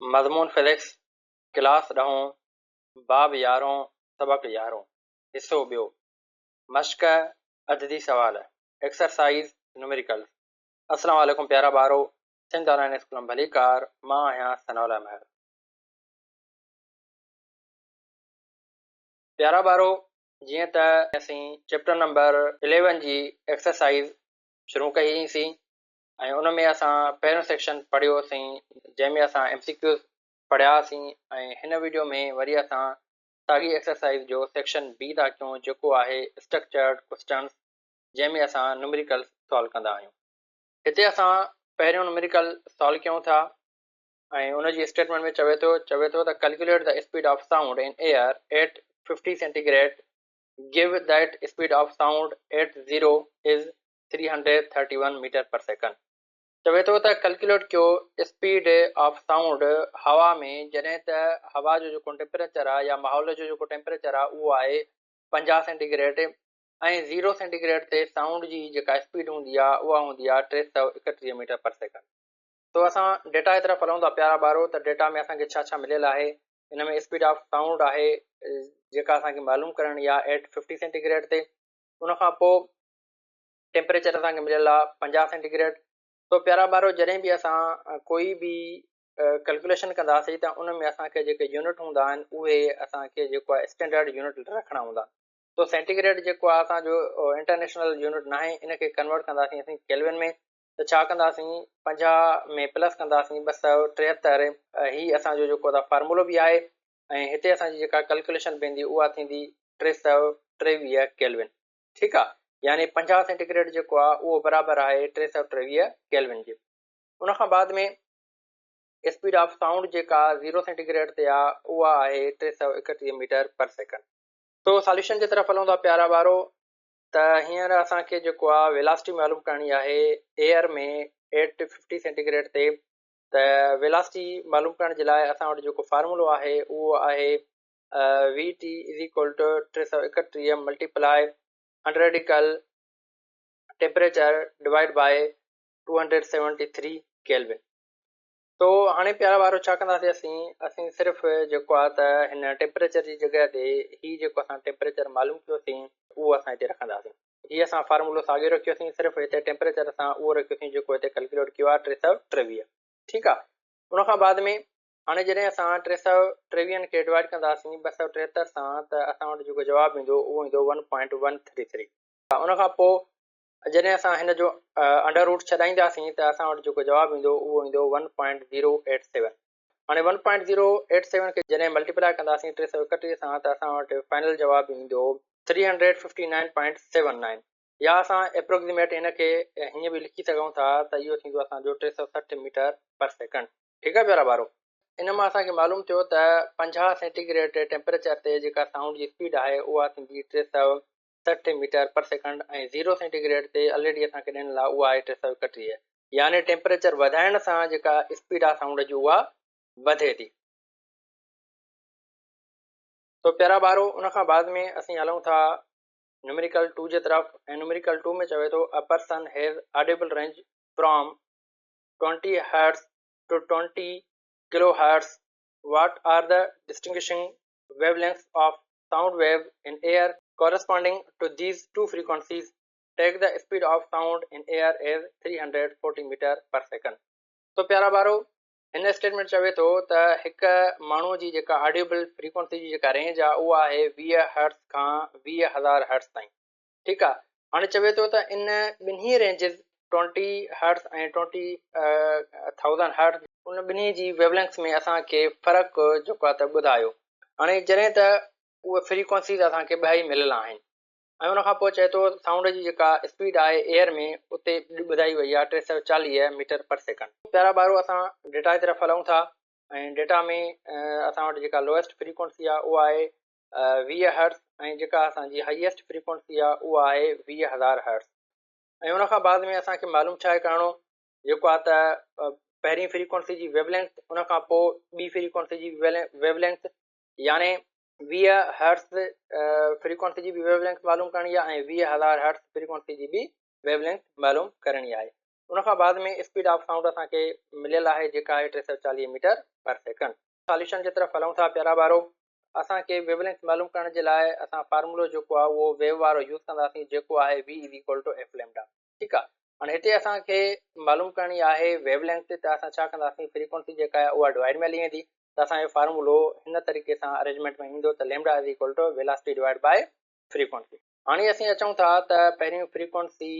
مضمون physics, class ڏهون، باب يارهون، سبق يارهون، حصو ٻيو، مشق عددي سوال، Exercise Numericals، السلام عليڪم پيارا ٻارو، سنڌ آن لائين اسڪول م ڀليڪار، مان آهيان ثناء الله مهر. پيارا ٻارو، جيئن ته اسين چيپٽر نمبر اليون جي ايڪسرسائيز شروع ڪئي هئي سين ۽ ان ۾ اسان پهريون سيڪشن پڙهيو سين جنهن ۾ اسان ايم سي ڪيوز پڙهيا سين ۽ هن ويڊيو ۾ وري اسان ساڳي ايڪسرسائيز جو سيڪشن بي ٿا ڪيون جيڪو آهي اسٽرڪچرڊ ڪوسچنس جنهن ۾ اسان نومريڪلز سالو ڪندا آهيون. هتي اسان پهريون نومريڪل سالو ڪيون ٿا ۽ ان جي اسٽيٽمينٽ ۾ چوي ٿو چوي ٿو ته calculate the speed of sound in air at 50 centigrade give that speed of sound at zero is 331 metre per second. چوي ٿو ته ڪلڪيوليٽ ڪيو اسپيڊ آف سائونڊ هوا ۾ جڏهن ته هوا جو جيڪو ٽيمپريچر آهي يا ماحول جو جيڪو ٽيمپريچر آهي اهو آهي 50 centi grade ۽ zero centigrade تي سائونڊ جي جيڪا اسپيڊ هوندي آهي اها هوندي آهي 331 ميٽر پر سيڪنڊ. سو اسان ڊيٽا جي طرف هلون ٿا پيارا ٻارو ته ڊيٽا ۾ اسان کي ڇا ڇا مليل آهي ان ۾ اسپيڊ آف سائونڊ آهي جيڪا اسان کي معلوم ڪرڻي آهي ايٽ 50 سينٽي گريڊ تي ان کان پوء ٽيمپريچر اسان کي مليل آهي 50 سينٽي گريڊ تو پيارا ٻارو جڏهن به اسان ڪوئي به ڪلڪوليشن ڪنداسين ته ان ۾ اسان کي جيڪي يونٽ هوندا آهن اهي اسان کي جيڪو آهي اسٽينڊرڊ يونٽ رکڻا هوندا آهن تو سينٽي گريڊ جيڪو آهي اسان جو انٽرنيشنل يونٽ ناهي ان کي ڪنورٽ ڪنداسين اسين ڪيلوين ۾ ته ڇا ڪنداسين 50 ۾ پلس ڪنداسين 273 هي اسان جو جيڪو فارمولو به آهي ۽ هتي اسان جي جيڪا ڪلڪوليشن بيندي اها ٿيندي 323 ڪيلوين ٺيڪ آ يعني 50 سينٽي گريڊ جيڪو آ اهو برابر آهي 323 ڪيلوين جي. ان کان بعد ۾ اسپيڊ آف سائونڊ جيڪا 0 سينٽي گريڊ تي آ اها آهي 331 ميٽر پر سيڪنڊ. سو ساليوشن جي طرف هلون ٿا پيارا ٻارو ته هينئر اسان کي جيڪو آ ويلاسٽي معلوم ڪرڻي آهي ايئر ۾ ايٽ 50 سينٽي گريڊ تي ته ويلاسٽي معلوم ڪرڻ جي لاء اسان وٽ جيڪو فارمولو آهي اهو آهي V T is equal to 331 multiply under radical temperature divide by 273 kelvin. تو هاڻي پيارا ٻارو ڇا ڪنداسين اسين اسين صرف جيڪو آهي ته هن ٽيمپريچر جي جڳهه تي هي جيڪو اسان ٽيمپريچر معلوم ڪيوسين اهو اسان هتي رکنداسين. هي اسان فارمولو ساڳيو رکيوسين صرف هتي ٽيمپريچر اسان اهو رکيوسين جيڪو هتي ڪلڪيوليٽ ڪيو آهي 323 ٺيڪ آهي. ان کان بعد ۾ هاڻي جڏهن اسان ٽي سئو ٽيويهن کي ڊوائيڊ ڪنداسين 273 سان ته اسان وٽ جيڪو جواب ايندو اهو ايندو one point one three three. ان کان پوء جڏهن اسان هن جو انڊر روٽ ڇڏائينداسين ته اسان وٽ جيڪو جواب ايندو اهو ايندو one point zero eight seven. هاڻي one point zero eight seven کي جڏهن ملٽيپلائي ڪنداسين 331 سان ته اسان وٽ فائنل جواب ايندو three hundred fifty nine point seven nine يا اسان ايپروڪسيميٽ هن کي هيئن به لکي سگهون ٿا ته اهو ٿيندو اسان جو 360 ميٽر پر سيڪنڊ. ٺيڪ آهي پيارا ٻارو. ان مان اسان کي معلوم ٿيو ته 50 سينٽي گريڊ ٽيمپريچر تي جيڪا سائونڊ جي اسپيڊ آهي اها ٿيندي 360 metre per second ۽ zero centigrade تي الريڊي اسان کي ڏنل آهي اها آهي 331 يعني ٽيمپريچر وڌائڻ سان جيڪا اسپيڊ آهي سائونڊ جي اها وڌي ٿي. سو پيارا ٻارو ان کان بعد ۾ اسين هلون ٿا نيومريڪل 2 جي طرف ۽ نيومريڪل 2 ۾ چوي ٿو a person has audible range from 20 hertz to 20 kilo hertz what are the distinguishing wavelengths of sound waves in air corresponding to these two frequencies take the speed of sound in air as 340 meter per second تو پيارا ٻارو هن statement چوي ٿو ته هڪ ماڻهو جي جيڪا آڊيبل فريڪوئنسي جي جيڪا رينج آهي اها آهي 20 هرٽز کان 20000 هرٽز تائين ٺيڪ آ هاڻي چوي ٿو ته ان ٻنهي ranges twenty hertz ۽ twenty thousand hertz ان ٻنهي جي ويو لينگٿس ۾ اسان کي فرق جيڪو آ ته ٻڌايو هاڻي جڏهن ته اهي فريڪوئنسيز اسان کي ٻه ئي مليل آهن ۽ ان کان پوء چئي ٿو سائونڊ جي جيڪا اسپيڊ آهي ايئر ۾ اتي ٻڌائي وئي آهي 340 ميٽر پر سيڪنڊ. پيارا ٻارو اسان ڊيٽا جي طرف هلون ٿا ۽ ڊيٽا ۾ اسان وٽ جيڪا لوئسٽ فريڪوئنسي آهي اها آهي 20 هرٽز ۽ جيڪا اسان جي هائيسٽ فريڪوئنسي آهي اها آهي 20000 هرٽز ۽ ان کان بعد ۾ اسان کي معلوم ڇا آهي ڪرڻو جيڪو آهي ته پهرين فريڪوئنسي جي ويو لينٿ ان کان پوء ٻي فريڪوئنسي جي ويو لينٿ يعني 20 هرٽز فريڪوئنسي جي به ويو لينٿ معلوم ڪرڻي آهي ۽ 20000 هرٽز فريڪوئنسي جي به ويو لينٿ معلوم ڪرڻي آهي. ان کان بعد ۾ اسپيڊ آف سائونڊ اسان کي مليل آهي جيڪا آهي 340 ميٽر پر سيڪنڊ. ساليوشن جي طرف هلون ٿا پيارا ٻارو. اسان کي ويو لينٿ معلوم ڪرڻ جي لاء اسان فارمولو جيڪو آهي اهو ويو وارو يوز ڪنداسين جيڪو آهي V is equal to F lambda. ٺيڪ آهي، هاڻي هتي اسان کي معلوم ڪرڻي آهي ويو لينٿ ته اسان ڇا ڪنداسين، فريڪوئنسي جيڪا آهي اها ڊوائيڊ ۾ هلي ويندي ته اسان جو فارمولو هن طريقي سان ارينجمينٽ ۾ ايندو ته lambda is equal to velocity divide by frequency. هاڻي اسين اچون ٿا ته پهريون فريڪوئنسي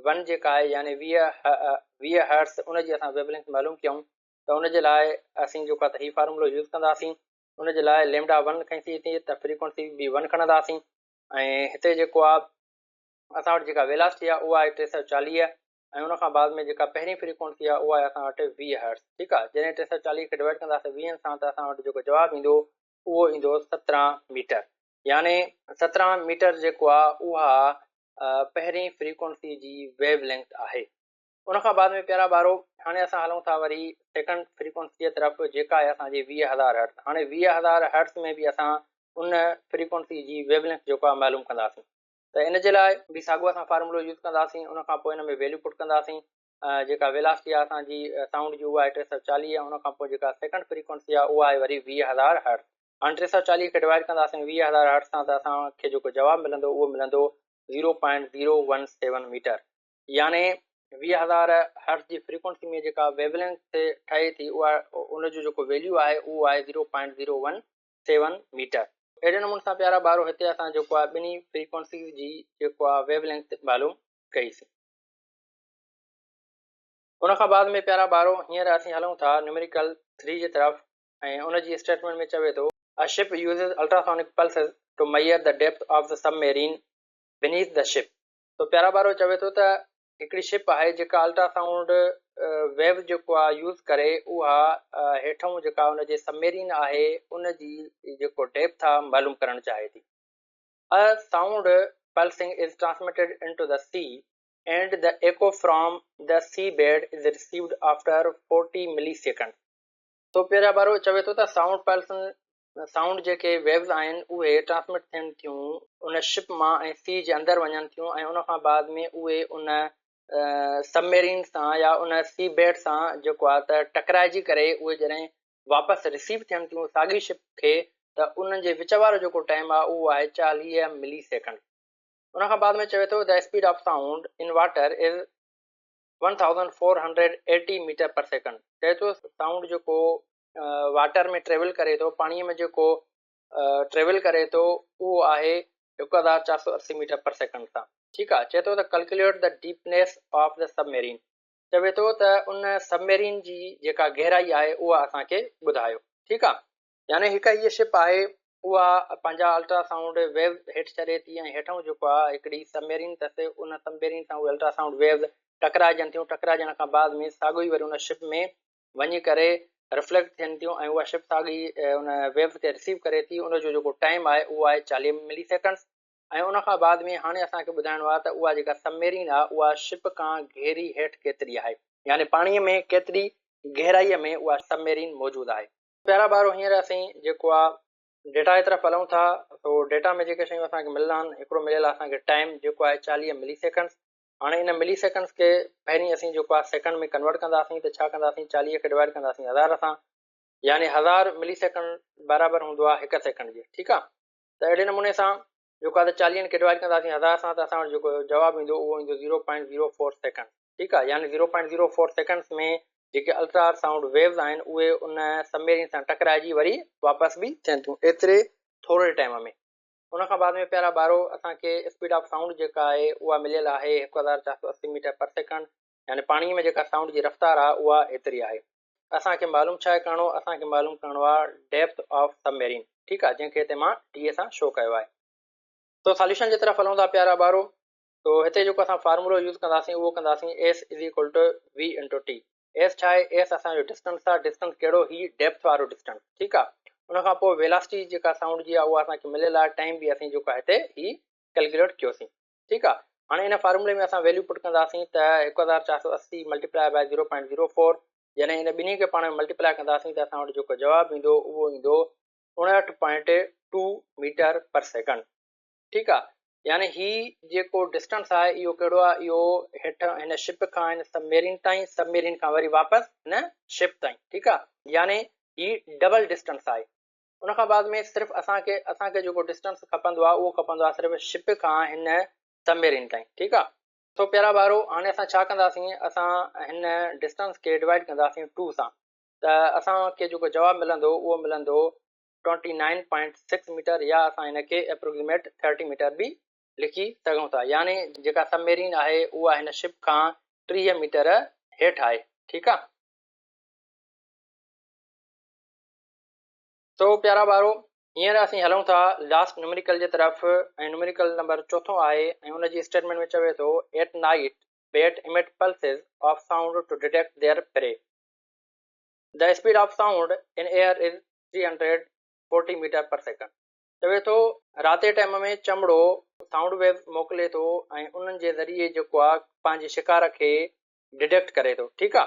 ون جيڪا آهي يعني 20 هرٽز ان جي اسان ويو لينٿ معلوم ڪيون ته ان جي لاء اسين جيڪو آهي ته هي فارمولو يوز ڪنداسين. ان جي لاء ليمڊا ون کنئي ٿي ته فريڪوئنسي به ون کڻنداسين ۽ هتي جيڪو آهي اسان وٽ جيڪا ويلاسٽي آهي اها آهي 340 ۽ ان کان بعد ۾ جيڪا پهرين فريڪوئنسي آهي اها آهي اسان وٽ 20 هرٽز. ٺيڪ آهي، جڏهن 340 کي ڊوائيڊ ڪنداسين 20 سان ته اسان وٽ جيڪو جواب ايندو اهو ايندو 17 ميٽر، يعني 17 ميٽر جيڪو آهي اها پهرين فريڪوئنسي جي ويو لينٿ آهي. ان کان بعد ۾ پيارا ٻارو هاڻي اسان هلون ٿا وري سيڪنڊ فريڪوئنسي جي طرف جيڪا آهي اسان جي 20000 هرٽز. هاڻي 20000 هرٽز ۾ به اسان ان فريڪوئنسي جي ويو لينٿ جيڪو آهي معلوم ڪنداسين ته ان جي لاء به ساڳيو اسان فارمولو يوز ڪنداسين. ان کان پوء ان ۾ ويليو پٽ ڪنداسين. جيڪا ويلاسٽي آهي اسان جي سائونڊ جي اها آهي 340، ان کان پوء جيڪا سيڪنڊ فريڪوئنسي آهي اها آهي وري 20000 هرٽز. هاڻي 340 کي ڊوائيڊ ڪنداسين 20000 هرٽز سان ته اسان کي جيڪو جواب ملندو اهو ملندو 0.017 ميٽر، يعني 20000 هرٽز جي فريڪوئنسي ۾ جيڪا ويو لينٿ ٺهي ٿي اها ان جو جيڪو ويليو آهي اهو آهي 0.017 ميٽر. اهڙي نموني سان پيارا ٻارو هتي اسان جيڪو آهي ٻنهي فريڪوئنسيز جي جيڪو آهي ويو لينٿ معلوم ڪئي سين. ان کان بعد ۾ پيارا ٻارو هينئر اسين هلون ٿا نيوميريڪل 3 جي طرف ۽ ان جي اسٽيٽمينٽ ۾ چوي ٿو. A ship uses ultrasonic pulses to measure the depth of the submarine beneath the ship. تو پيارا ٻارو چوي ٿو ته هڪڙي شپ آهي جيڪا الٽرا سائونڊ ويوز جيڪو آهي يوز ڪري اها هيٺئون جيڪا ان جي سب ميرين آهي ان جي جيڪو ڊيپٿ آهي معلوم ڪرڻ چاهي ٿي. A sound pulsing is transmitted into the sea and the echo from the seabed is received after 40 milliseconds. تو پيارا ٻارو چوي ٿو ته سائونڊ پلسن سائونڊ جيڪي ويوز آهن اهي ٽرانسمٽ ٿين ٿيون ان شپ مان ۽ سي جي اندر وڃن ٿيون ۽ ان کان بعد ۾ اهي ان سب ميرين سان يا ان سي بيڊ سان جيڪو آهي ته ٽڪرائجي ڪري اهي جڏهن واپس رسيو ٿين ٿيون ساڳي شپ کي ته انهن جي وچ وارو جيڪو ٽائيم آهي اهو آهي 40 ملي سيڪنڊ. ان کان بعد ۾ چوي ٿو the speed of sound in water is 1480 metre per second. چئي ٿو سائونڊ جيڪو واٽر ۾ ٽريول ڪري ٿو، پاڻي ۾ جيڪو ٽريول ڪري ٿو اهو آهي 1480 ميٽر پر سيڪنڊ سان. ٺيڪ آهي، چئي ٿو ته calculate the deepness of the submarine. چوي ٿو ته ان سب ميرين جي جيڪا گهرائي آهي اها اسان کي ٻڌايو. ٺيڪ آهي، يعني هڪ هيء شپ آهي اها پنهنجا الٽرا سائونڊ ويوز هيٺ ڇڏي ٿي ۽ هيٺئون جيڪو آهي هڪڙي سب ميرين اٿس ان سب ميرين سان اهي الٽرا سائونڊ ويوز ٽڪرائجن ٿيون، ٽڪرائجڻ کان بعد ۾ ساڳيو ئي وري ان شپ ۾ وڃي ڪري رفليڪٽ ٿين ٿيون ۽ اها شپ ساڳي ان ويوز کي رسيو ڪري ٿي. ان جو جيڪو ٽائيم آهي اهو آهي 40 ملي سيڪنڊس ۽ ان کان بعد ۾ هاڻي اسان کي ٻڌائڻو آهي ته اها جيڪا سب ميرين آهي اها شپ کان گهري هيٺ ڪيتري آهي، يعني پاڻي ۾ ڪيتري گهرائي ۾ اها سب ميرين موجود آهي. پيارا ٻارو هينئر اسين جيڪو آ ڊيٽا جي طرف هلون ٿا. سو ڊيٽا ۾ جيڪي شيون اسان کي مليل آهن، هڪڙو مليل آهي اسان کي ٽائيم جيڪو آهي 40 ملي سيڪنڊس. هاڻي ان ملي سيڪنڊس کي پهرين اسين جيڪو آهي سيڪنڊ ۾ ڪنورٽ ڪنداسين ته ڇا ڪنداسين، 40 کي ڊوائيڊ ڪنداسين 1000 سان، يعني 1000 ملي سيڪنڊ برابر هوندو آهي هڪ سيڪنڊ جي. ٺيڪ آهي، ته اهڙي نموني سان جيڪو آهي ته چاليهن کي ڊوائيڊ ڪنداسين 1000 سان ته اسان وٽ جيڪو جواب ايندو اهو ايندو 0.04 سيڪنڊ. ٺيڪ آهي، يعني 0.04 سيڪنڊس ۾ جيڪي الٽرا سائونڊ ويوز آهن اهي ان سب ميرين سان ٽڪرائجي وري واپس به ٿين ٿيون ايتري ٿورڙي ٽائيم ۾. ان کان بعد ۾ پيارا ٻارو اسان کي اسپيڊ آف سائونڊ جيڪا آهي اها مليل آهي 1480 ميٽر پر سيڪنڊ، يعني پاڻي ۾ جيڪا سائونڊ جي رفتار آهي اها ايتري آهي. اسان کي معلوم ڇا آهي ڪرڻو؟ اسان کي معلوم ڪرڻو آهي ڊيپٿ آف سب ميرين. ٺيڪ آهي، جنهن کي هتي مان ڊي سان شو ڪيو آهي. تو ساليوشن جي طرف هلون ٿا پيارا ٻارو. تو هتي جيڪو اسان فارمولو يوز ڪنداسين اهو ڪنداسين S is equal to V into T. S ڇا آهي؟ ايس اسان جو ڊسٽنس آهي. ڊسٽنس ڪهڙو؟ هي ڊيپٿ وارو ڊسٽنس. ٺيڪ آهي، ان کان پوء ويلاسٽي جيڪا سائونڊ جي آهي اها اسان کي مليل آهي، ٽائيم به اسين جيڪو آهي هتي هي ڪيلڪيوليٽ ڪيوسين. ٺيڪ آ، هاڻي ان فارمولي ۾ اسان ويليو پٽ ڪنداسين ته 1480 ملٽيپلائي باء 0.04، جڏهن ان ٻنهي کي پاڻ ۾ ملٽيپلائي ڪنداسين ته اسان وٽ جيڪو جواب ايندو اهو ايندو 59.2 ميٽر پر سيڪنڊ. ٺيڪ آ، يعني هي جيڪو ڊسٽنس آهي اهو ڪهڙو آهي اهو هيٺ هن شپ کان هن سب ميرين تائين، سب ميرين کان وري واپس هن شپ تائين، ٺيڪ آهي، يعني هي ڊبل ڊسٽنس آهي. ان کان بعد ۾ صرف اسان کي اسان کي جيڪو ڊسٽنس کپندو آهي اهو کپندو آهي صرف شپ کان هن سب ميرين تائين، ٺيڪ آهي. سو پيارا ٻارو هاڻي اسان ڇا ڪنداسين، اسان هن ڊسٽنس کي ڊوائيڊ ڪنداسين 2 سان ته اسان کي جيڪو جواب ملندو اهو ملندو 29.6 ميٽر يا اسان هن کي اپروڪسيميٽ 30 ميٽر به لکي سگهون ٿا، يعني جيڪا سب ميرين آهي اها هن شپ کان 30 ميٽر هيٺ آهي، ٺيڪ آ. سو پيارا ٻارو هينئر اسين هلون ٿا لاسٽ نيومريڪل جي طرف ۽ نيومريڪل نمبر چوٿون آهي ۽ ان جي اسٽيٽمينٽ ۾ چوي ٿو at night bat emit pulses of sound to detect their prey. The speed of sound in air is 340 meter per second. چوي ٿو رات جي ٽائيم ۾ چمڙو سائونڊ ويوز موڪلي ٿو ۽ انهن جي ذريعي جيڪو آ پنهنجي شڪار کي ڊيٽيڪٽ ڪري ٿو، ٺيڪ آ.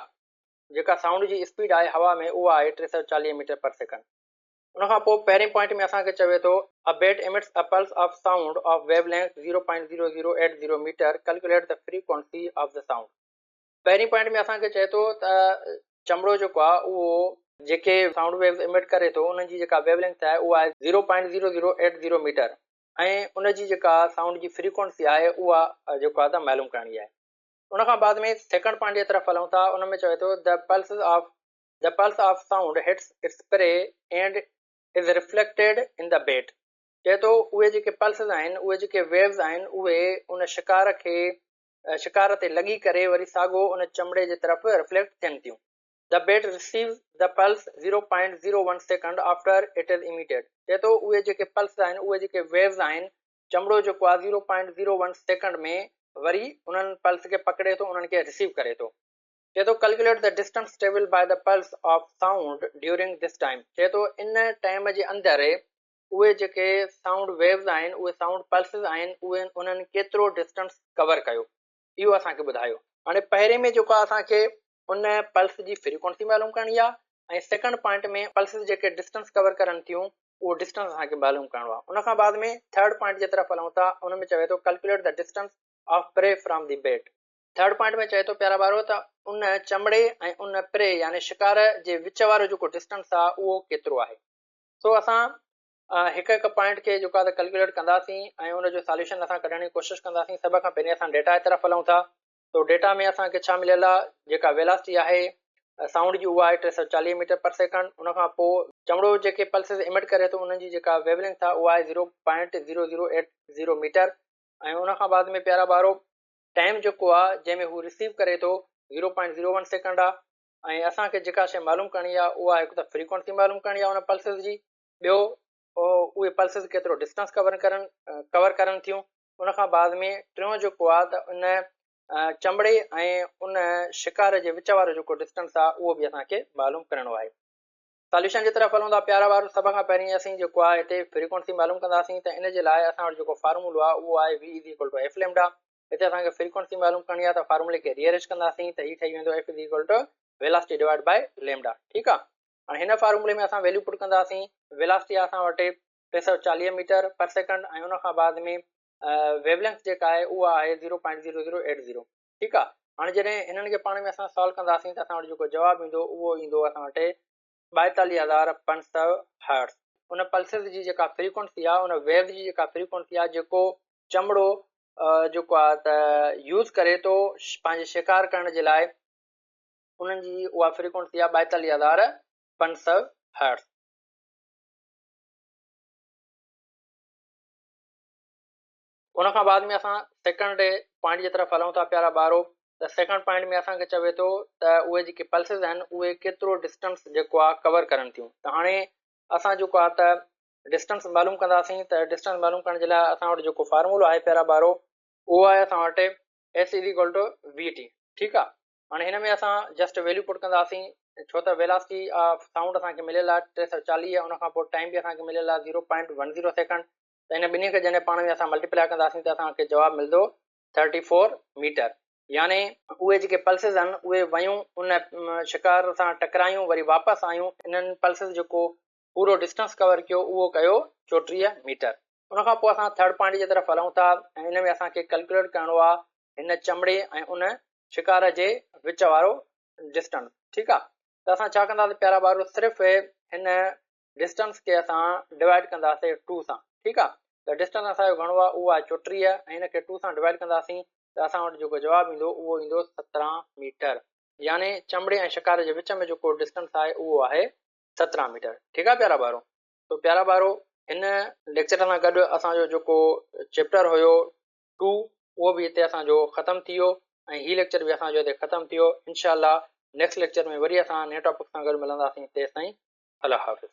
جيڪا سائونڊ جي اسپيڊ آهي هوا ۾ اها آهي 340 ميٽر پر سيڪنڊ. ان کان پوء پهرين پوائنٽ ۾ اسان کي چوي ٿو A bat emits a pulse of sound of wavelength 0.0080 meter, calculate the frequency of the sound. پهرين پوائنٽ ۾ اسان کي چئي ٿو ته چمڙو جيڪو آهي اهو جيڪي سائونڊ ويوز امٽ ڪري ٿو انهن جي جيڪا ويو لينٿ آهي اها آهي 0.0080 ميٽر ۽ ان جي جيڪا سائونڊ جي فريڪوئنسي آهي اها جيڪو آهي ته معلوم ڪرڻي آهي. ان کان بعد ۾ سيڪنڊ پوائنٽ جي طرف هلون ٿا ان ۾ چوي ٿو the pulses of the pulse of sound hits its prey and is reflected in the bat چئي ٿو اهي جيڪي پلسز آهن اهي جيڪي ويوز آهن اهي ان شڪار کي شڪار تي لڳي ڪري وري ساڳو ان چمڙي جي طرف رفليڪٽ ٿين ٿيون. The bat receives the pulse 0.01 second after it is emitted. چئي ٿو اهي جيڪي پلس آهن اهي جيڪي ويوز آهن چمڙو جيڪو آهي 0.01 سيڪنڊ ۾ وري انهن پلس کي پڪڙي ٿو انهن کي رسيو ڪري ٿو. چئي ٿو calculate the distance traveled by the pulse of sound during this time. چئي ٿو ان ٽائيم جي اندر اهي جيڪي سائونڊ ويوز آهن، اهي سائونڊ پلسز آهن، اهي انهن ڪيترو ڊسٽنس ڪور ڪيو، اهو اسان کي ٻڌايو. هاڻي پهرين ۾ جيڪو آهي اسان کي ان پلس جي فريڪوئنسي معلوم ڪرڻي آهي ۽ سيڪنڊ پوائنٽ ۾ پلسز جيڪي ڊسٽنس ڪور ڪرن ٿيون اهو ڊسٽنس اسان کي معلوم ڪرڻو آهي. ان کان بعد ۾ ٿرڊ پوائنٽ جي طرف هلون ٿا، ان ۾ چوي ٿو calculate the distance of prey from the bat. Third point ۾ چئي ٿو پيارا ٻارو ته ان چمڙي ۽ ان پري يعني شڪار جي وچ وارو جيڪو ڊسٽنس آهي اهو ڪيترو آهي. سو اسان هڪ هڪ پوائنٽ کي جيڪو آهي ڪلڪيوليٽ ڪنداسين ۽ ان جو ساليوشن اسان ڪڍڻ جي ڪوشش ڪنداسين. سڀ کان پهرين اسان ڊيٽا جي طرف هلون ٿا. سو ڊيٽا ۾ اسان کي ڇا مليل آهي، جيڪا ويلاسٽي آهي سائونڊ جي اها آهي 340 ميٽر پر سيڪنڊ. ان کان پوء چمڙو جيڪي پلسز امٽ ڪري ٿو انهن جي جيڪا ويو لينٿ آهي اها آهي 0.0080 ميٽر ۽ ان کان بعد ۾ پيارا ٻارو ٽائيم جيڪو آهي جنهن ۾ هو رسيو ڪري ٿو 0.01 سيڪنڊ آهي. ۽ اسان کي جيڪا شيء معلوم ڪرڻي آهي اها هڪ ته فريڪوئنسي معلوم ڪرڻي آهي ان پلسز جي، ٻيو اهي پلسز ڪيترو ڊسٽنس ڪور ڪرن ڪور ڪرن ٿيون، ان کان بعد ۾ ٽيون جيڪو آهي ته ان چمڙي ۽ ان شڪار جي وچ وارو جيڪو ڊسٽنس آهي اهو به اسان کي معلوم ڪرڻو آهي. ساليوشن جي طرف هلون ٿا پيارا ٻارو، سڀ کان پهرين اسين جيڪو آهي هتي فريڪوئنسي معلوم ڪنداسين ته ان جي لاء اسان وٽ جيڪو فارمولو آهي اهو آهي V is equal to F lambda. هتي اسان کي فريڪوئنسي معلوم ڪرڻي آهي ته فارمولي کي ري ارينج ڪنداسين ته هي ٺهي ويندو F is equal to velocity divide by lambda. ٺيڪ آهي، هاڻي هن فارمولي ۾ اسان ويليو پٽ ڪنداسين. ويلاسٽي آهي اسان وٽ 340 ميٽر پر سيڪنڊ ۽ ان کان بعد ۾ ويو لينٿ جيڪا آهي اها آهي 0.0080. ٺيڪ آهي، هاڻي جڏهن هنن کي پاڻ ۾ اسان سالو ڪنداسين ته اسان وٽ جيڪو جواب ايندو اهو ايندو اسان وٽ 42500 هرٽز. ان پلسز جي جيڪا فريڪوئنسي آهي، ان ويو جي جيڪا فريڪوئنسي آهي جيڪو چمڙو جيڪو آهي ته يوز ڪري ٿو پنهنجي شڪار ڪرڻ جي لاء، انهن جي اها فريڪوئنسي آهي 42500 هرٽز. ان کان بعد ۾ اسان سيڪنڊ پوائنٽ جي طرف هلون ٿا پيارا ٻارو ته سيڪنڊ پوائنٽ ۾ اسان کي چوي ٿو ته اهي جيڪي پلسز آهن اهي ڪيترو ڊسٽنس جيڪو آهي ڪور ڪرن ٿيون ته هاڻي اسان جيڪو آهي ته ڊسٽنس معلوم ڪنداسين ته ڊسٽنس معلوم ڪرڻ جي لاء اسان وٽ جيڪو فارمولو آهي پيارا ٻارو اهو آهي اسان وٽ S is equal to V T. ٺيڪ آهي، هاڻي هن ۾ اسان جسٽ ويليو پٽ ڪنداسين ڇو ته ويلاسٽي آف سائونڊ اسان کي مليل آهي 340، ان کان پوء ٽائيم به اسان کي مليل آهي 0.10 سيڪنڊ ته هن ٻنهي کي جڏهن پاڻ ۾ اسان ملٽيپلائي ڪنداسين ته اسان کي جواب ملندو 34 ميٽر. يعني اهي جيڪي پلسز آهن اهي ويون ان شڪار سان ٽڪرايون وري واپس آيون، انهن پلسز جيڪو پورو ڊسٽنس ڪور ڪيو اهو ڪيو 34 ميٽر. ان کان پوء اسان ٿرڊ پوائنٽ جي طرف هلون ٿا ۽ ان ۾ اسان کي ڪيلڪيوليٽ ڪرڻو آهي هن چمڙي ۽ ان شڪار جي وچ وارو ڊسٽنس ٺيڪ آهي ته اسان ڇا ڪنداسين پيارا ٻارو صرف هن ڊسٽنس کي اسان ڊوائيڊ ڪنداسين 2 سان ٺيڪ آهي ته ڊسٽنس اسان جو گهڻو آهي اهو آهي 34 ۽ هن کي 2 سان ڊوائيڊ ڪنداسين ته اسان وٽ جيڪو جواب ايندو اهو ايندو 17 ميٽر يعني چمڙي ۽ شڪار جي وچ ۾ جيڪو ڊسٽنس آهي اهو آهي 17 ميٽر ٺيڪ آهي پيارا ٻارو تو پيارا ٻارو هن ليڪچر سان گڏ اسان جو جيڪو چيپٽر هيو 2 اهو به هتي اسان جو ختم ٿي ويو ۽ هي ليڪچر به اسان جو هتي ختم ٿي ويو انشاء الله نيڪسٽ ليڪچر ۾ وري اسان نئين ٽاپڪ سان گڏ ملنداسين تيستائين الله حافظ.